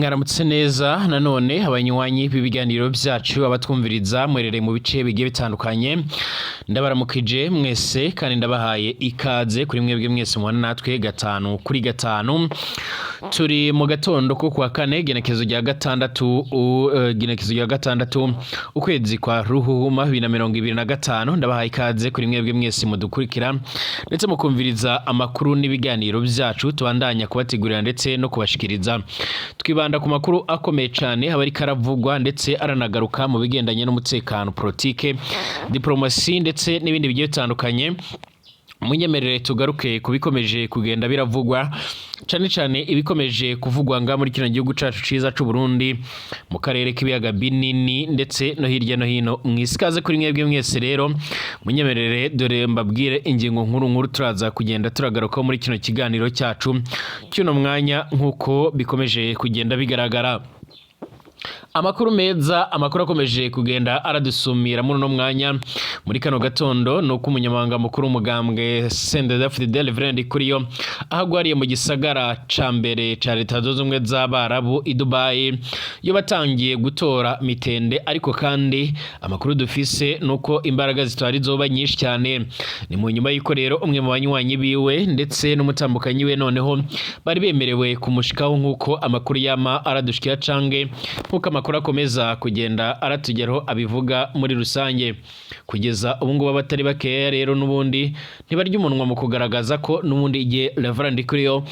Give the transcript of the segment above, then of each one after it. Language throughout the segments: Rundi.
Mwaramutse neza nanone, abanywanyi b'ibiganiro byacu, abatwumviriza mwerereye mu bice bigiye bitandukanye. Ndabaramukije mwese kandi ndabahaye ikaze kuri mwebwe mwese mubana natwe gatanu kuri gatanu. Turi mu gatondo ko kuwa kane, genekezo rya gatandatu, genekezo rya gatandatu, ukwezi kwa Ruhuhuma 2025. Ndabahaye ikaze kuri mwebwe mwese mudukurikira ndetse mukumviriza amakuru n'ibiganiro byacu tubandanya kubategurira ndetse no kubashikiriza. Twibanda ku makuru akomeye cyane aba ariko aravugwa ndetse aranagaruka mu bigendanye n'umutekano, politike, diplomasi ndetse n'ibindi bigiye bitandukanye. Munyemerere tugaruke ku bikomeje kugenda biravugwa, cyane cyane ibikomeje kuvugwa nga muri kino gihugu cacu ciza c'u Burundi, mu karere k'ibiyaga binini ndetse no hirya no hino mu isi. Ikaze kuri mwebwe mwese rero. Munyemerere dore mbabwire ingingo nkuru nkuru turaza kugenda turagarukaho muri kino kiganiro cyacu cy'uno mwanya. Nk'uko bikomeje kugenda bigaragara, amakuru meza, amakuru akomeje kugenda aradusumira muri uno mwanya, muri kano gatondo, ni uko umunyamabanga mukuru w'umugambwe CNDD-FDD, Reverend Ndikuriyo, aho agwariye mu gisagara ca mbere ca Leta Zunze Ubumwe z'Abarabu i Dubai, yo batangiye gutora mitende. Ariko kandi amakuru dufise ni uko imbaraga zitari zoba nyinshi cyane. Ni mu nyuma y'uko rero umwe mu banywanyi biwe ndetse n'umutambukanyi we noneho bari bemerewe kumushikaho, nk'uko amakuru yama aradushikira cange nk'uko amakuru akomeza kugenda aratugeraho abivuga muri rusange. Kugeza ubu ngubu abatari bakeya rero n'ubundi ntibarya umunwa mu kugaragaza ko n'ubundi igihe Reverend Ndikuriyo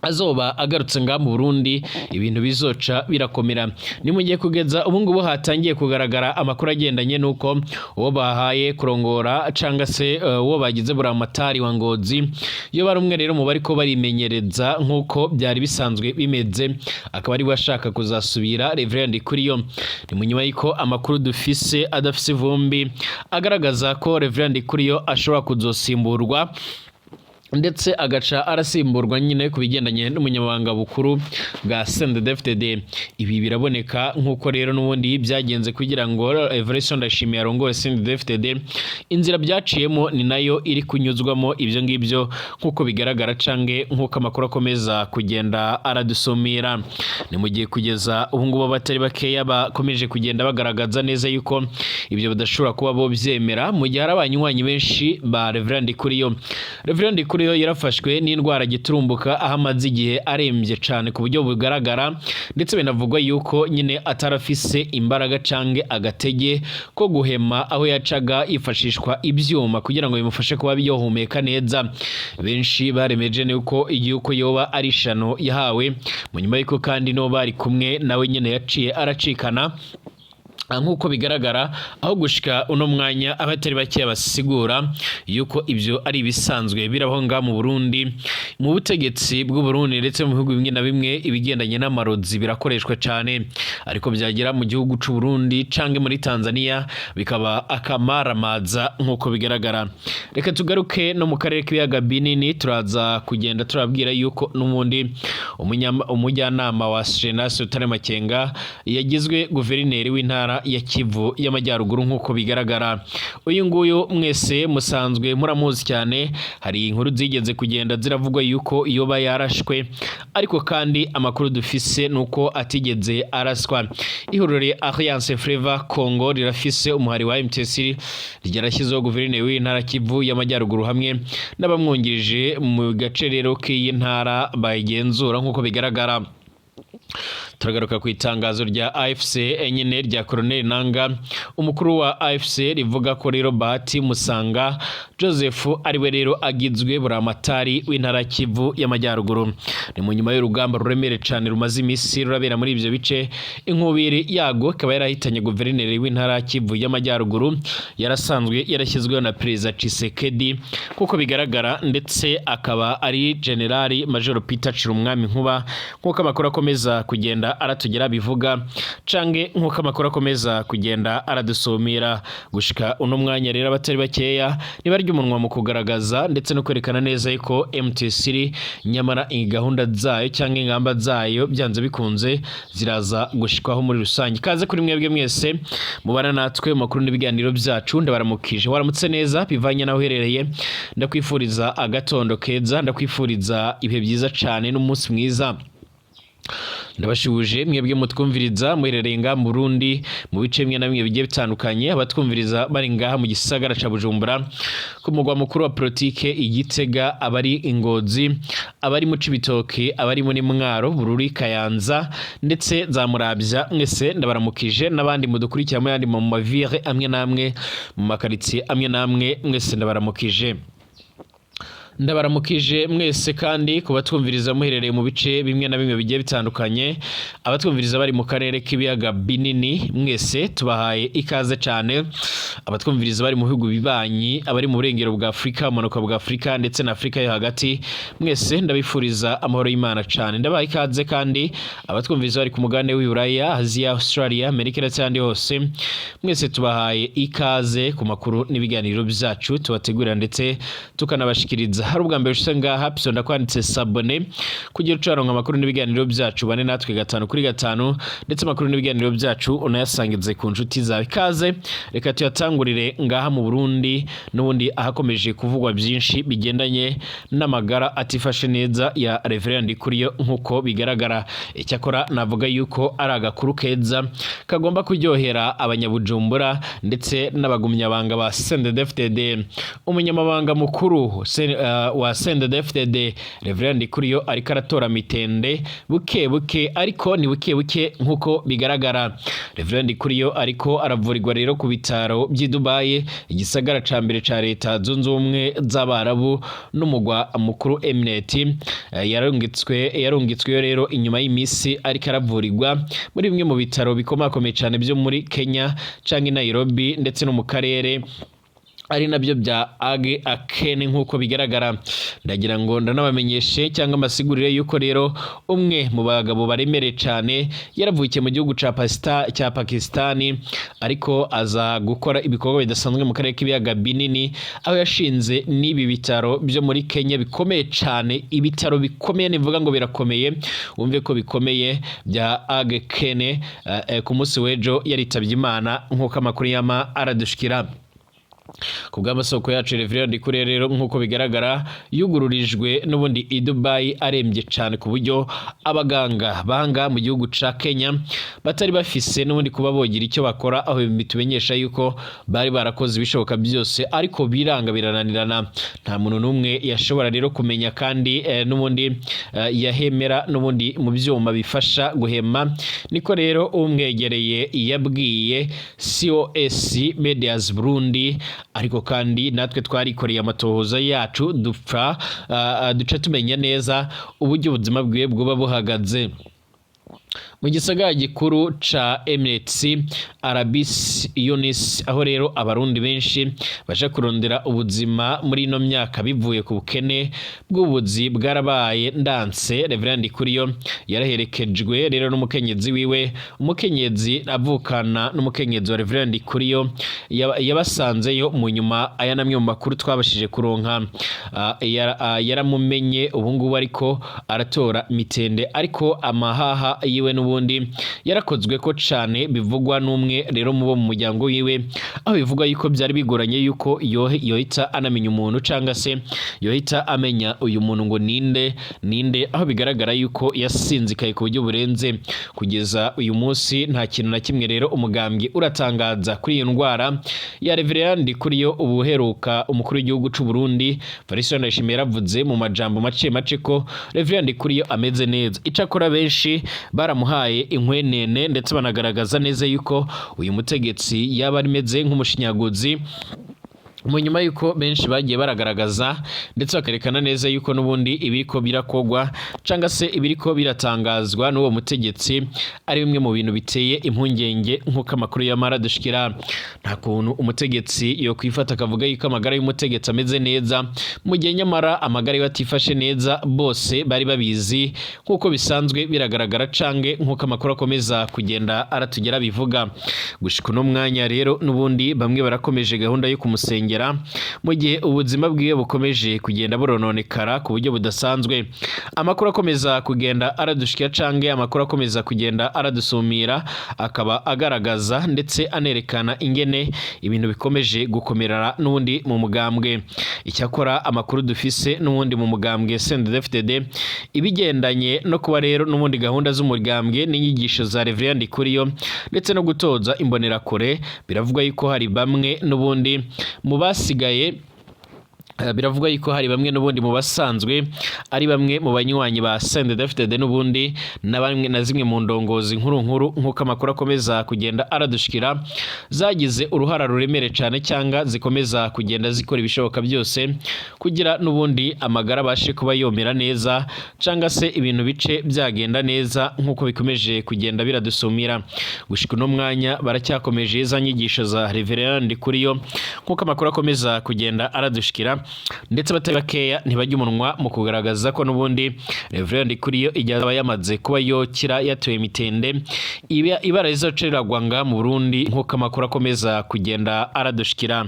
azoba agarutse ngaha mu Burundi, ibintu bizoca birakomera. Ni mu gihe kugeza ubu ngubu hatangiye kugaragara amakuru agendanye n'uko uwo bahaye kurongora canga se uwo bagize buramatari wa Ngozi, iyo bari umwe rero mu bariko barimenyereza nk'uko byari bisanzwe bimeze, akaba ari we ashaka kuzasubira Reverend Ndikuriyo. Ni mu nyuma y'uko amakuru dufise adafise ivumbi agaragaza ko Reverend Ndikuriyo ashobora kuzosimburwa, ndetse agaca arasimburwa nyine ku bigendanye n'umunyamabanga bukuru bwa CNDD-FDD. Ibi biraboneka nk'uko rero n'ubundi byagenze kugira ngo Evariste Ndayishimiye arongore CNDD-FDD. Inzira byaciyemo ni nayo iri kunyuzwamo ibyo ngibyo, nk'uko bigaragara cange nk'uko amakuru akomeza kugenda aradusumira. Ni mu gihe kugeza ubu ngubu abatari bakeya bakomeje kugenda bagaragaza neza yuko ibyo badashobora kuba bo byemera, mu gihe hari abanywanyi benshi ba Reverend Ndikuriyo. Reverend Ndikuriyo yarafashwe n'indwara giturumbuka, aho amaze igihe arembye cyane ku buryo bugaragara, ndetse binavugwa yuko nyine atarafise imbaraga cange agatege ko guhema, aho yacaga yifashishwa ibyuma kugira ngo bimufashe kuba yohumeka neza. Benshi baremeje yuko igihugu yoba ari ishano yahawe, mu nyuma y'uko kandi no bari kumwe nawe nyine yaciye aracikana nk'uko bigaragara, aho gushika uno mwanya abatari bakeya basigura yuko ibyo ari ibisanzwe birabaho ngaha mu Burundi, mu butegetsi bw'u Burundi ndetse mu bihugu bimwe na bimwe. Ibigendanye n'amarozi birakoreshwa cyane, ariko byagera mu gihugu c'u Burundi canke muri Tanzania bikaba akamaramaza nk'uko bigaragara. Reka tugaruke no mu karere k'ibiyaga binini. Turaza kugenda turabwira yuko n'ubundi umujyanama wa General Sultan Makenga yagizwe guverineri w'intara ya Kivu y'Amajyaruguru. Nk'uko bigaragara, uyu nguyu mwese musanzwe muramuzi cyane. Hari inkuru zigeze kugenda ziravugwa yuko yoba yarashwe, ariko kandi amakuru dufise nuko atigeze araswa. Ihuriro Alliance Fleuve Congo rirafise umuhari wa MTC ryarashyizeho guverineri w'intara Kivu y'Amajyaruguru hamwe n'abamwungirije mu gace rero k'iyi ntara bayigenzura. Nk'uko bigaragara, turagaruka ku itangazo rya AFC nyine rya Colonel Nanga, umukuru wa AFC, rivuga ko rero Bahati Musanga Joseph ariwe rero agizwe buramatari w'intara Kivu y'Amajyaruguru. Ni mu nyuma y'urugamba ruremere cyane rumaze iminsi rurabera muri ibyo bice, inkubiri yago ikaba yarahitanye guverineri w'intara Kivu y'Amajyaruguru yarasanzwe yarashyizweho na Perezida Tshisekedi, nk'uko bigaragara, ndetse akaba ari Generali Major Peter Cirumwami Nkuba, nk'uko amakuru akomeza kugenda aratugera bivuga cange nk'uko amakuru akomeza kugenda aradusumira. Gushika uno mwanya rero abatari bakeya nibarya umunwa mu kugaragaza ndetse no kwerekana neza yuko MTC nyamara gahunda zayo cyangwa ingamba zayo byanze bikunze ziraza gushikwaho muri rusange. Kaze kuri mwebwe mwese mubana natwe mu makuru n'ibiganiro byacu. Ndabaramukije, waramutse neza bivanye naho uherereye. Ndakwifuriza agatondo keza, ndakwifuriza ibihe byiza cyane n'umunsi mwiza. Ndabashubuje mwebwe mutwumviriza muherereye ngaha mu Burundi mu bice bimwe na bimwe bigiye bitandukanye, abatwumviriza bari ngaha mu gisagara ca Bujumbura, ku mugwa mukuru wa politike Igitega, abari Ingozi, abari mu Cibitoke, abari muri Mwaro, Bururi, Kayanza ndetse za Muravya, mwese ndabaramukije, n'abandi mudukurikira mu yandi mu mavire amwe n'amwe, mu makaritsiye amwe n'amwe, mwese ndabaramukije. Ndabaramukije mwese kandi kubatwumviriza muherereye mu bice bimwe na bimwe bigiye bitandukanye, abatwumviriza bari mu karere k'ibiyaga binini, mwese tubahaye ikaze cyane. Abatwumviriza bari mu bihugu bibanyi, abari mu burengero bwa Afurika, ubumanuko bwa Afurika ndetse na Afurika yo hagati, mwese ndabifuriza amahoro y'Imana cyane. Ndabaha ikaze kandi abatwumviriza bari ku mugabane w'Iburaya, Aziya, Australia, Amerika ndetse n'ahandi hose, mwese tubahaye ikaze ku makuru n'ibiganiro byacu tubategurira ndetse tukanabashikiriza. Hari ubwa mbere ushitse ngaha, pisonda kwanditse s'abonner kugira ucaronka amakuru n'ibiganiro byacu, bane natwe gatanu kuri gatanu, ndetse amakuru n'ibiganiro byacu unayasangize ku nshuti zawe. Ikaze, reka tuyatangurire ngaha mu Burundi n'ubundi, ahakomeje kuvugwa byinshi bigendanye n'amagara atifashe neza ya Reverend Ndikuriyo. Nk'uko bigaragara, icyakora navuga yuko ari agakuru keza kagomba kuryohera abanyabujumbura ndetse n'abagumyabanga ba CNDD-FDD. Umunyamabanga mukuru wa CNDD-FDD, Reverend Ndikuriyo, ariko aratora mitende buke buke, ariko ni buke buke. Nk'uko bigaragara, Reverend Ndikuriyo ariko aravurirwa rero ku bitaro by'i Dubai, igisagara ca mbere ca Leta Zunze Ubumwe z'Abarabu n'umugwa mukuru Emirate. Yarungitsweyo rero inyuma y'iminsi ariko aravurirwa muri bimwe mu bitaro bikomakomeye cyane byo muri Kenya canke i Nairobi ndetse no mu karere, ari nabyo bya Aga Khan. Nk'uko bigaragara, ndagira ngo ndanabamenyeshe cyangwa amasigurire yuko rero umwe mu bagabo baremereye cyane yaravukiye mu gihugu ca Pasita cya Pakistani, ariko aza gukora ibikorwa bidasanzwe mu karere k'ibiyaga binini, aho yashinze n'ibi bitaro byo muri Kenya bikomeye cyane. Ibitaro bikomeye, nivuga ngo birakomeye wumve ko bikomeye, bya Aga Khan. Ku munsi w'ejo yaritabye Imana, nk'uko amakuru yama aradushikira ku bw'amasoko yacu. Reverend Ndikuriyo rero, nk'uko bigaragara, yugururijwe n'ubundi i Dubai arembye cyane, ku buryo abaganga banga mu gihugu ca Kenya batari bafise n'ubundi kuba bogira icyo bakora, aho bitumenyesha yuko bari barakoze ibishoboka byose ariko biranga, birananirana. Nta muntu n'umwe yashobora rero kumenya kandi n'ubundi yahemera n'ubundi mu byuma bifasha guhema. Niko rero umwegereye yabwiye COS Medias Burundi. Ariko kandi natwe twarikoreye amatohoza yacu, dupfa duca tumenya neza uburyo ubuzima bwiwe bwoba buhagaze. Mu gisagara gikuru ca Emirates Arabis Yunis, aho rero abarundi benshi baje kurondera ubuzima muri ino myaka bivuye ku bukene bw'ubuzi bwarabaye ndanse, Reverend Ndikuriyo yaraherekejwe rero n'umukenyezi wiwe. Umukenyezi avukana n'umukenyezi wa Reverend Ndikuriyo yabasanzeyo mu nyuma. Aya namwe mu makuru twabashije kuronka. Yaramumenye. Ubu ngubu ariko aratora mitende, ariko amahaha yiwe n'ubundi yarakozwe ko cane, bivugwa n'umwe rero mu bo mu muryango wiwe, aho bivugwa yuko byari bigoranye yuko yohita anamenya umuntu canga se yohita amenya uyu muntu ngo ninde ninde, aho bigaragara yuko yasinzikaye ku buryo burenze. Kugeza uyu munsi nta kintu na kimwe rero umugambwe uratangaza kuri iyo ndwara ya Reverend Ndikuriyo. Ubuheruka umukuru w'igihugu c'u Burundi, Evariste Ndayishimiye, yaravuze mu majambo make make ko Reverend Ndikuriyo ameze neza. Icakora benshi baramuhaye inkwenene, ndetse banagaragaza neza yuko uyu mutegetsi yaba ameze nk'umushinyaguzi, mu nyuma yuko benshi bagiye baragaragaza ndetse bakerekana neza yuko n'ubundi ibiriko birakogwa cyangwa se ibiriko biratangazwa n'uwo mutegetsi ari bimwe mu bintu biteye impungenge. Nk'uko amakuru y'amara dushikira, nta kuntu umutegetsi yo kwifata akavuga yuko amagara y'umutegetsi ameze neza, mu gihe nyamara amagara yiwe atifashe neza, bose bari babizi, nk'uko bisanzwe biragaragara cange nk'uko amakuru akomeza kugenda aratugera bivuga. Gushika uno mwanya rero n'ubundi bamwe barakomeje gahunda yo kumusengera. y'umurengera, mu gihe ubuzima bwiwe bukomeje kugenda burononekara ku buryo budasanzwe. Amakuru akomeza kugenda aradushikira canke amakuru akomeza kugenda aradusumira akaba agaragaza ndetse anerekana ingene ibintu bikomeje gukomerera n'ubundi mu mugambwe. Icyakora amakuru dufise n'ubundi mu mugambwe CNDD-FDD, ibigendanye no kuba rero n'ubundi gahunda z'umugambwe n'inyigisho za Reverend Ndikuriyo ndetse no gutoza imbonerakure, biravugwa yuko hari bamwe n'ubundi mu basigaye, biravugwa yuko hari bamwe n'ubundi mu basanzwe ari bamwe mu banywanyi ba CNDD-FDD n'ubundi na bamwe na zimwe mu ndongozi nkuru nkuru, nk'uko amakuru akomeza kugenda aradushikira, zagize uruhara ruremere cyane cyangwa zikomeza kugenda zikora ibishoboka byose kugira n'ubundi amagara abashe kuba yomera neza cyangwa se ibintu bice byagenda neza, nk'uko bikomeje kugenda biradusumira. Gushika uno mwanya baracyakomeje za nyigisho za Reverend Ndikuriyo, nk'uko amakuru akomeza kugenda aradushikira, ndetse abatari bakeya ntibajya umunwa mu kugaragaza ko n'ubundi Reverend Ndikuriyo igihe aba yamaze kuba yokira yatoye imitende, ibara rizoca riragwa nga mu Burundi, nk'uko amakuru akomeza kugenda aradushikira.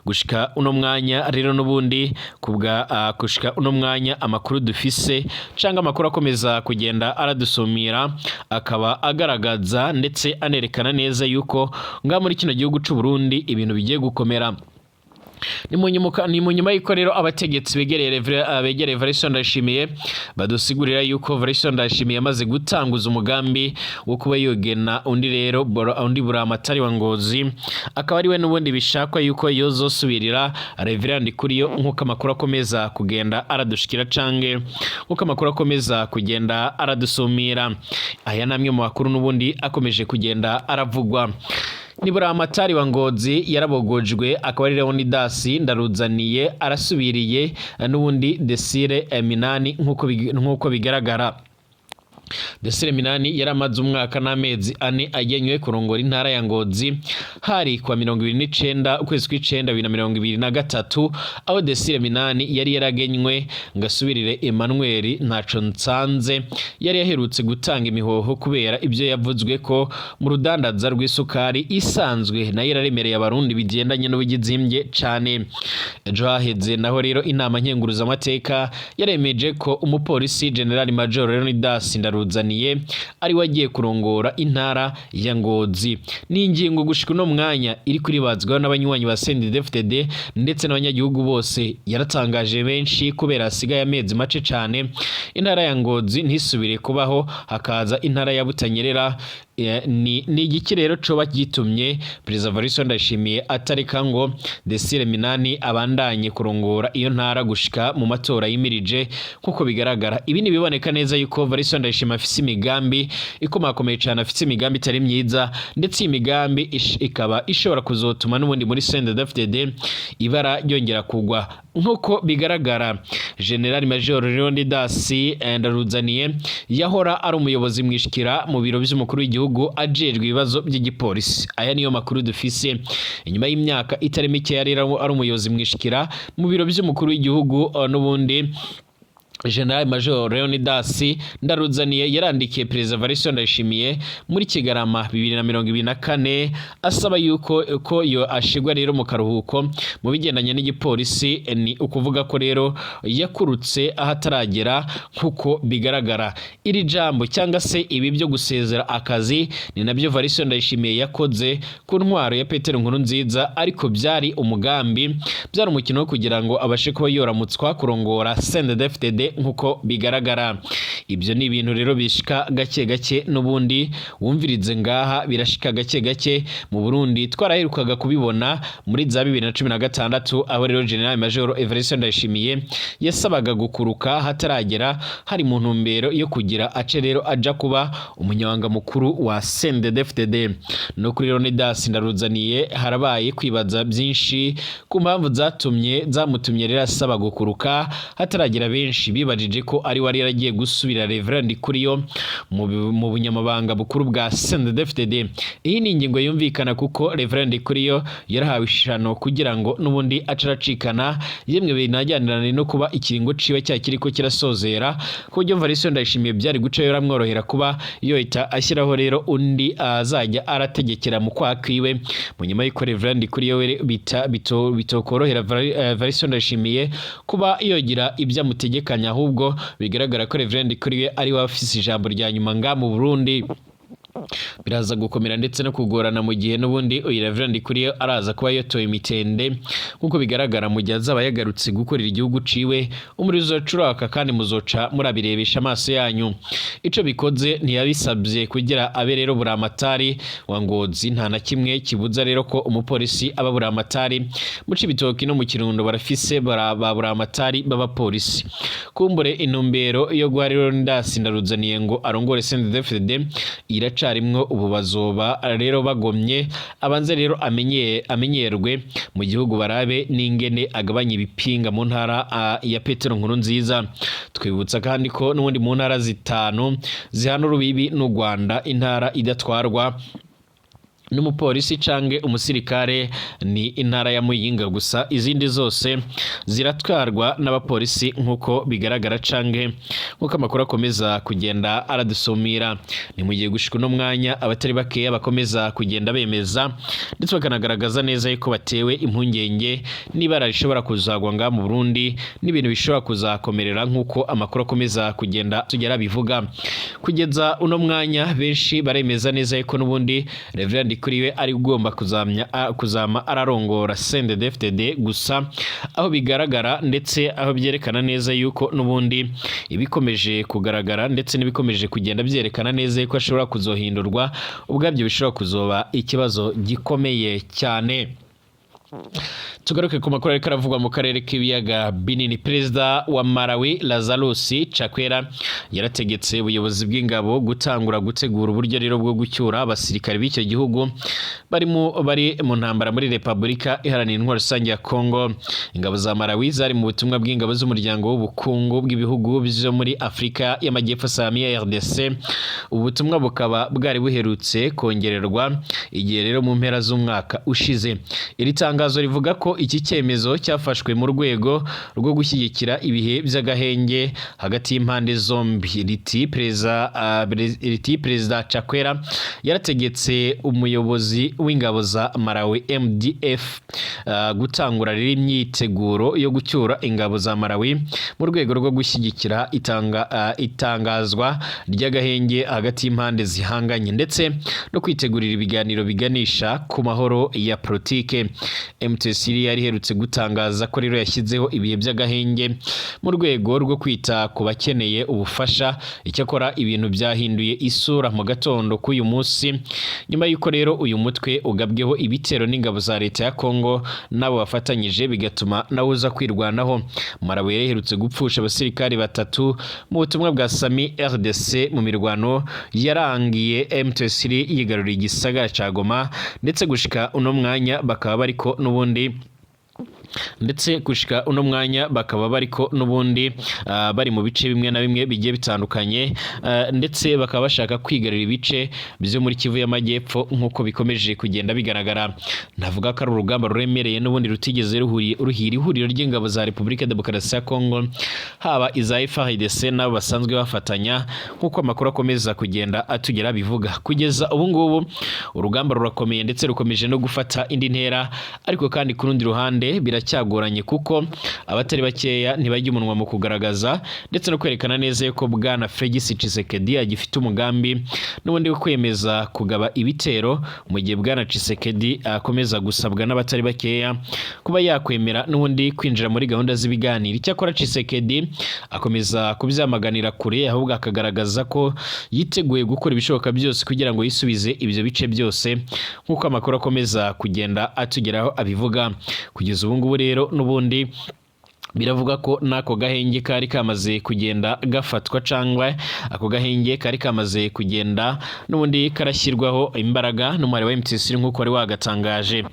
Gushika uno mwanya rero n'ubundi kubwa gushika uno mwanya amakuru dufise cyangwa amakuru akomeza kugenda aradusumira akaba agaragaza ndetse anerekana neza yuko nga muri kino gihugu c'u Burundi ibintu bigiye gukomera. Ni mu nyuma y'uko rero abategetsi begereye Evariste Ndayishimiye badusigurira yuko Evariste Ndayishimiye yamaze gutanguza umugambi wo kuba yogena undi rero undi buramatari wa Ngozi, akaba ari we n'ubundi bishakwa yuko yozosubirira Reverend Ndikuriyo, nk'uko amakuru akomeza kugenda aradushikira cange nk'uko amakuru akomeza kugenda aradusumira. Aya ni amwe mu makuru n'ubundi akomeje kugenda aravugwa. Nibura amatari wa Ngozi yarabogojwe, akaba ari Leonidas Ndaruzaniye arasubiriye n'ubundi Desire Minani. Nk'uko bigaragara, Desire Minani yari amaze umwaka n'amezi 4 agenywe kurongora intara ya Ngozi. Hari kuwa 29 ukwezi kw'icenda 2023, aho Desire Minani yari yaragenywe ngo asubirire Emmanuel Ntaco Nsanze yari yaherutse gutanga imihoho kubera ibyo yavuzwe ko mu rudandaza rw'isukari isanzwe nayo yararemereye Abarundi bigendanye n'ubugizimbye cane. Ejo haheze naho rero inama nkenguruzamateka yaremeje ko umupolisi General Major Leonidas Ndaruzaniye ari we agiye kurongora intara ya Ngozi. Ni ingingo gushika uno mwanya iri kuribazwaho n'abanywanyi ba CNDD-FDD ndetse n'abanyagihugu bose. Yaratangaje benshi kubera hasigaye amezi make cane intara ya Ngozi ntisubire kubaho, hakaza intara ya Butanyerera. Ni igiki rero coba gitumye Perezida Evariste Ndayishimiye atareka ngo Desire Minani abandanye kurongora iyo ntara gushika mu matora yimirije? Nkuko bigaragara, ibi ni biboneka neza yuko Evariste Ndayishimiye afise imigambi ikomakomeye cyane, afise imigambi itari myiza, ndetse iyi migambi ikaba ishobora kuzotuma n'ubundi muri CNDD-FDD ibara ryongera kugwa. Nkuko bigaragara, General Major Leonidas Ndaruzaniye yahora ari umuyobozi mwishikira mu biro by'umukuru w'igihugu ajejwe ibibazo by'igipolisi. Aya niyo makuru dufise. Inyuma y'imyaka itari mike yari ari umuyobozi mwishikira mu biro by'umukuru w'igihugu, n'ubundi General Major Leonidas Ndaruzaniye yarandikiye Perezida Evariste Ndayishimiye muri Kigarama 2024 asaba yuko ko yo ashigwa rero mu karuhuko mu bigendanye n'igipolisi. Ni ukuvuga ko rero yakurutse ahataragera. Nk'uko bigaragara, iri jambo cyangwa se ibi byo gusezera akazi ni nabyo Evariste Ndayishimiye yakoze ku ntwaro ya Petero Nkurunziza, ariko byari umugambi, byari umukino wo kugira ngo abashe kuba yoramutswa kurongora CNDD-FDD. Nk'uko bigaragara, ibyo ni ibintu rero bishika gake gake n'ubundi wumvirize ngaha, birashika gake gake mu Burundi. Twaraherukaga kubibona muri za 2016, aho rero General Major Evariste Ndayishimiye yasabaga gukuruka hataragera, hari mu ntumbero yo kugira ace rero aja kuba umunyabanga mukuru wa CNDD-FDD. No kuri Leonidas Ndaruzaniye harabaye kwibaza byinshi ku mpamvu zatumye zamutumye rero asaba gukuruka hataragira. Benshi bibajije ko ari wari yaragiye gusubira Reverend Ndikuriyo mu bunyamabanga bukuru bwa CNDD-FDD. Iyi ni ingingo yumvikana kuko Reverend Ndikuriyo yarahawe ishano kugira ngo n'ubundi acaracikana, yemwe binajyanirane no kuba ikiringo ciwe cya kiriko kirasozera, ku buryo Varisto Ndayishimiye byari guca yaramworohera kuba yohita ashyiraho rero undi azajya arategekera mu kwa kwiwe, mu nyuma y'uko Reverend Ndikuriyo we bita bitokorohera Varisto Ndayishimiye kuba yogira ibyo amutegekanya, ahubwo bigaragara ko Reverend Ndikuriyo ari we afise ijambo rya nyuma nga mu Burundi. Biraza gukomera ndetse no kugorana mu gihe n'ubundi uyu Reverend Ndikuriyo araza kuba yotoye imitende, nk'uko bigaragara mu gihe azaba yagarutse gukorera igihugu ciwe. Umuriro uzoca kandi muzoca murabirebesha amaso yanyu. Ico bikoze ntiyabisabye kugira abe rero buramatari wa Ngozi. Nta na kimwe kibuza rero ko umupolisi aba buramatari. Mu Cibitoki no mu Kirundo barafise ba buramatari b'abapolisi. Kumbure intumbero yo guha rero Ndasi Ndaruzaniye ngo arongore CNDD-FDD iracarimwo. Ubu bazoba rero bagomye abanze rero amenyerwe mu gihugu, barabe n'ingene agabanya ibipinga mu ntara ya Petero Nkuru Nziza. Twibutsa kandi ko n'ubundi mu ntara zitanu zihana urubibi n'u Rwanda, intara idatwarwa n'umupolisi cange umusirikare ni intara ya Muyinga gusa, izindi zose ziratwarwa n'abapolisi nk'uko bigaragara cange nk'uko amakuru akomeza kugenda aradusumira. Ni mu gihe gushika uno mwanya abatari bakeya bakomeza kugenda bemeza ndetse bakanagaragaza neza yuko batewe impungenge n'ibara rishobora kuzagwa nga mu Burundi n'ibintu bishobora kuzakomerera, nk'uko amakuru akomeza kugenda tugera bivuga. Kugeza uno mwanya benshi baremeza neza yuko n'ubundi Reverend Ndikuriwe ari ugomba kuzama ararongora CNDD-FDD, gusa aho bigaragara ndetse aho byerekana neza yuko n'ubundi ibikomeje kugaragara ndetse n'ibikomeje kugenda byerekana neza yuko ashobora kuzohindurwa, ubwabyo bishobora kuzoba ikibazo gikomeye cyane. Tugaruke ku makuru ariko aravugwa mu karere k'ibiyaga binini. Perezida wa Malawi Lazarus Chakwera yarategetse ubuyobozi bw'ingabo gutangura gutegura uburyo rero bwo gucyura abasirikare b'icyo gihugu bari mu ntambara muri Repubulika Iharanira Intwaro Rusange ya Congo. Ingabo za Malawi zari mu butumwa bw'ingabo z'umuryango w'ubukungu bw'ibihugu byo muri Afurika y'Amajyepfo, SAMIDRC. Ubu butumwa bukaba bwari buherutse kongererwa igihe rero mu mpera z'umwaka ushize. Iri tangazo rivuga ko iki cyemezo cyafashwe mu rwego rwo gushyigikira ibihe by'agahenge hagati y'impande zombi. Riti Perezida Chakwera yarategetse umuyobozi w'ingabo za Malawi, MDF, gutangura rero imyiteguro yo gucyura ingabo za Malawi mu rwego rwo gushyigikira itangazwa ry'agahenge hagati y'impande zihanganye ndetse no kwitegurira ibiganiro biganisha ku mahoro ya politike. MTC yari iherutse gutangaza ko rero yashyizeho ibihe by'agahenge mu rwego rwo kwita ku bakeneye ubufasha. Icyakora ibintu byahinduye isura mu gatondo k'uyu munsi, nyuma y'uko rero uyu mutwe ugabweho ibitero n'ingabo za leta ya Congo n'abo bafatanyije, bigatuma nawe uza kwirwanaho. Malawi yari iherutse gupfusha abasirikari batatu mu butumwa bwa SAMIDRC mu mirwano yarangiye M23 yigaruriye igisagara ca Goma, ndetse gushika uno mwanya bakaba bariko n'ubundi ndetse gushika uno mwanya bakaba bariko n'ubundi bari mu bice bimwe na bimwe bigiye bitandukanye, ndetse bakaba bashaka kwigarurira ibice byo muri Kivu y'Amajyepfo nk'uko bikomeje kugenda bigaragara. Navuga ko ari urugamba ruremereye n'ubundi rutigeze ruhira ihuriro ry'ingabo za Repubulika Demokarasi ya Congo, haba iza FARDC n'abo basanzwe bafatanya, nk'uko amakuru akomeza kugenda atugera bivuga. Kugeza ubu ngubu urugamba rurakomeye ndetse rukomeje no gufata indi ntera, ariko kandi ku rundi ruhande biracyagoranye kuko abatari bakeya ntibajya umunwa mu kugaragaza ndetse no kwerekana neza yuko bwana Felix Tshisekedi agifite umugambi n'ubundi wo kwemeza kugaba ibitero, mu gihe bwana Tshisekedi akomeza gusabwa n'abatari bakeya kuba yakwemera n'ubundi kwinjira muri gahunda z'ibiganiro. Icyakora Tshisekedi akomeza kubyamaganira kure, ahubwo akagaragaza ko yiteguye gukora ibishoboka byose kugira ngo yisubize ibyo bice byose, nk'uko amakuru akomeza kugenda atugeraho abivuga. Kugeza ubu ngubu rero n'ubundi Biravuga ko n'ako gahenge kari kamaze kugenda gafatwa, cangwa ako gahenge kari kamaze kugenda n'ubundi karashyirwaho imbaraga n'umuhari wa M23 nk'uko wari wagatangaje,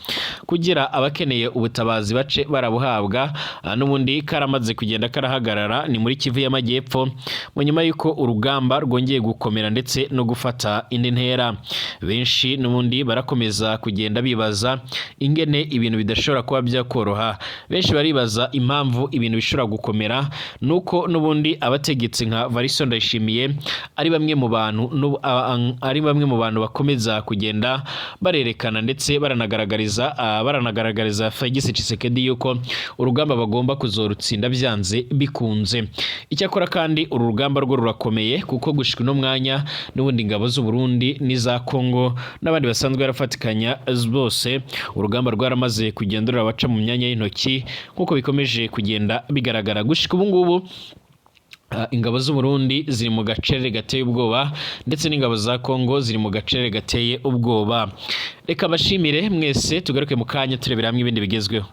kugira abakeneye ubutabazi bace barabuhabwa. N'ubundi karamaze kugenda karahagarara, ni muri Kivu y'Amajyepfo, mu nyuma y'uko urugamba rwongeye gukomera ndetse no gufata indi ntera. Benshi n'ubundi barakomeza kugenda bibaza ingene ibintu bidashobora kuba byakoroha. Benshi baribaza impamvu ibintu bishobora gukomera, nuko n'ubundi abategetsi nka Varisto Ndayishimiye ari bamwe mu bantu bakomeza kugenda barerekana ndetse baranagaragariza Felix Tshisekedi yuko urugamba bagomba kuzorutsinda byanze bikunze. Icyakora kandi uru rugamba rwo rurakomeye, kuko gushika uno mwanya n'ubundi ingabo z'u Burundi n'iza Congo n'abandi basanzwe barafatikanya bose, urugamba rwaramaze kugenda rurabaca mu myanya y'intoki, nk'uko bikomeje kugenda bigaragara. Gushika ubu ngubu ingabo z'u Burundi ziri mu gacerere gateye ubwoba, ndetse n'ingabo za Congo ziri mu gacerere gateye ubwoba. Reka bashimire mwese, tugaruke mu kanya turebera hamwe ibindi bigezweho.